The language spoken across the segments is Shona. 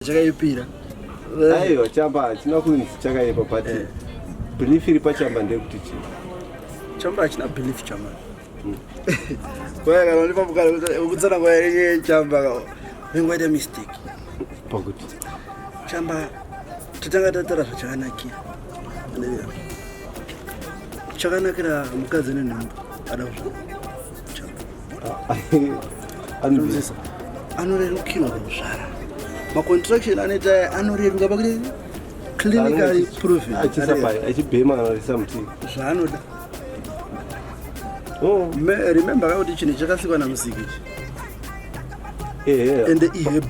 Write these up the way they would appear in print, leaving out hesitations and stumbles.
Chakaipira. Aiwa chamba hachina kunzi chakaipa but eh. Belief iri pachamba ndeyekuti chii? Chamba hachina belief chamba. Kwaya kana undipa mukana wekutsana kwaya yenye chamba unenge waita mistake. Pakuti chamba totanga tataura zvachakanakira. Chakanakira mukadzi nenhumbu ada kuzvara. Chamba. Anorerukirwa pakuzvara macontraction anoita anoreruka pakuti clinically proven achibhema kana kuisa muti zvaanoda. Oh. Remember kakuti chinhu chakasikwa namusiki ichi ende iheb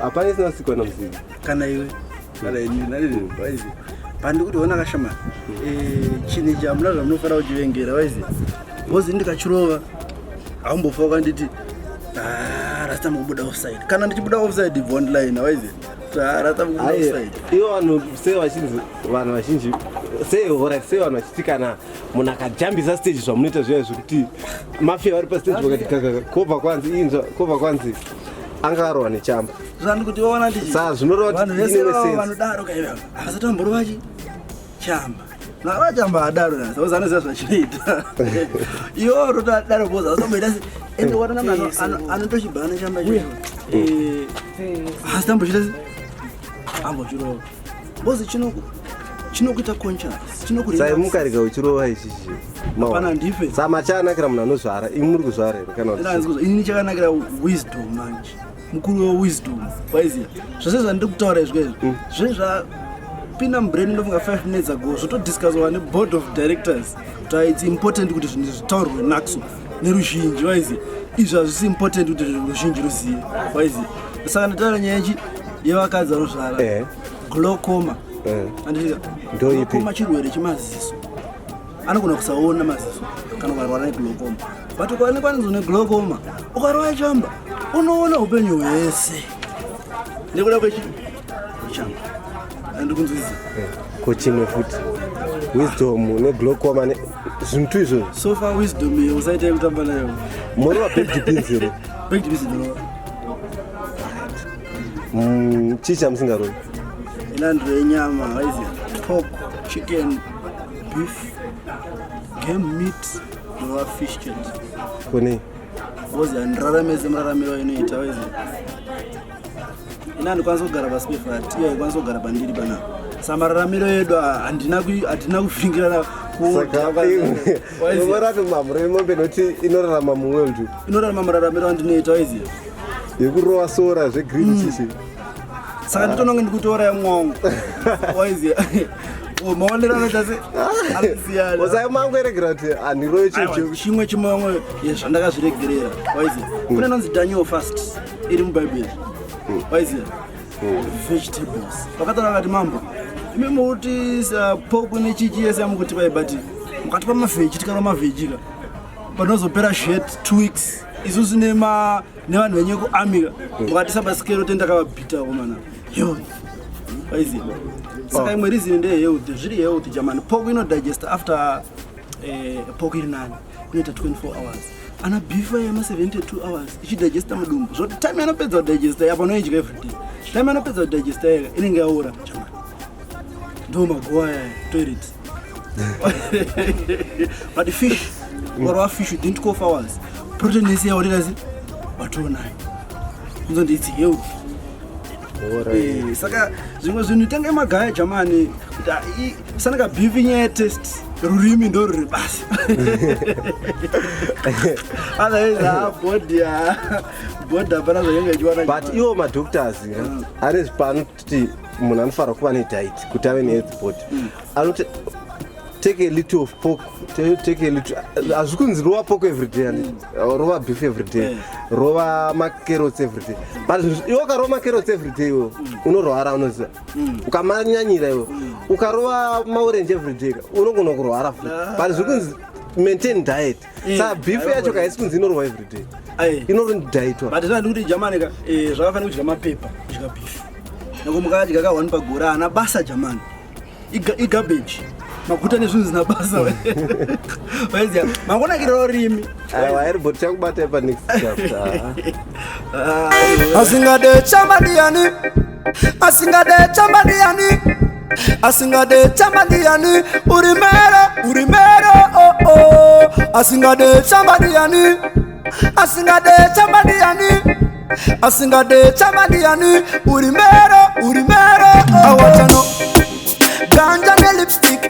hapana isina kusikwa namusiki kana iwe kana ini nani waizi pandikuti ona kashama chinhu ichi hamuna zvamunofanira kuchivengera waizi because ndikachirova haumbofa wakanditi ah, rasta mukubuda offside kana ndichibuda offside bond line waizi ah, rasta mukubuda offside. Ivo vanhu sei vachinzi vanhu vazhinji sei alright sei vanhu vachiti kana munhu akajambisa stage zvamunoita zviya zvekuti mafia vari pastage vakati kakaka kobva kwanzi inzwa kobva kwanzi anga arohwa nechamba. Zvandikuti waona ndichi Saa zvinoreva vanhu kuti vese ine vavo sense. Vanodaro kaiva havasati vamborova chi chamba navachamba adaro na sakuti anoziva zvachinoita iwo rotadaro boza asamboita se ende watona munhu anotochibhana chamba ichocho asi ambochita se ambochirova bozi chinokuita conscious. Sai chinokurelax. Mukarega uchirova ichichi Hapana, ndife. Sama chaanakira munhu anozvara imi muri kuzvara here kana kuti Ndinanzi kuzwa, inini chakanakira wisdom manje mukuru wewisdom waiziya zvose zvandiri kutaura izvo izvi zve zvapinda mubrain ndofunga 5 minutes ago zvotodiscusswa neboard of directors kuti it's important kuti zvinhu zvitaurwe naxo neruzhinji waiziya izvi hazvisi important kuti ruzhinji ruzive waiziya. Saka ndataura nyaya yechi yevakadzi vanozvara glaucoma. Andika Ndoipi? Glaucoma chirwere chemaziso, anogona kusaona maziso kana ukarwara neglaucoma, but ukaonekwa nzi une glaucoma ukarova chamba unoona upenyu hwese nekuda kwechamba andikunzwisisa. Ko chimwe futi wisdom neglaucoma zvinhu tu izvozvo. So far wisdom iyo usaita yekutamba nayo. Murova baked beans here? Baked beans ndorova. Chii chamusingarovi? Inandiro yenyama waiziya pork, chicken, beef, game meat, ndorova fish chete. Kune because handirarame semuraramiro ainoita waiziya ina handikwanisi kugara pasi pefat iyo haikwanisi kugara pandiri panapa sa mararamiro edu handina kuvhingirana. Saka vorati mamuro emombe nokuti inorarama muworld. Inorarama mararamiro andinoita waiziya. Yekurova sora zvegreen chichi. Saka nditononge ndikutouraya mwangu waiziya. Oh, maonero anoita se anosiyana. Osai mangu eregera kuti handirovi Aiwa, chinhu. Chimwe chimwe zvandakazviregerera waiziya kune inonzi Daniel fast iri mubhaibheri waiziya vegetables vakataura vakati mambo imi mukuti pork nechichi yese yamukuti pai but mukatipa mavheji tikarwa mavheji ka panozopera shet 2 weeks isusu nevanhu venyu kuarmy ka mukatisa pasikero tendakavabhita komana health waiziya. Saka imwe reason ndeyehealth zviri health jamani pork inodigest after pork iri nani inoita 24 hours ana beef yama 72 hours ichidigesta mudumbu zvoti time yanopedza kudigesta apa unoidya everyday time yanopedza kudigesta yega inenge yaora jamani ndo magoa aya toilet. But fish warwa fish within 12 hours protein yese yaorera se watonayo inzondi it's health. Saka zvimwe zvinhu tenge magaya jamani kuti sanaka beef inyaya yetaste rurimi ndo ruri basa otherwise ha body ha body hapana zvainge ichiwana. But iwo madoctors ane zvipaanotiti munhu anofanira kuva nediet kuti ave nehealth body anoti take a little of pork take a little hazvi kunzi rova pork every day handiti rova beef every day rova macarrots every day but iwe ukarova macarrots every day iwe unorwara unoziva ukamanyanyira iwe ukarova maorange every day unogona kurwara futi but zviri kunzi maintain diet. Saka beef yacho kaisi kunzi inorova every day Aye. inodietwa. But zvandi kuti jamani ka zvakafanira kudya mapepa kudya beef nako mukadya ka one pagore haana basa jamani. Igarbage maguta nezvinhu zina basa waiziya makunakira rurimi. Aiwa airibot chakubata pa next chapter. Asingade chamba ndiani? Asingade chamba ndiani? Asingade chamba ndiani? Uri mero, uri mero, oh oh. Asingade chamba ndiani? Asingade chamba ndiani? Asingade chamba ndiani? Uri mero, uri mero, oh. Awachano ganja ne lipstick.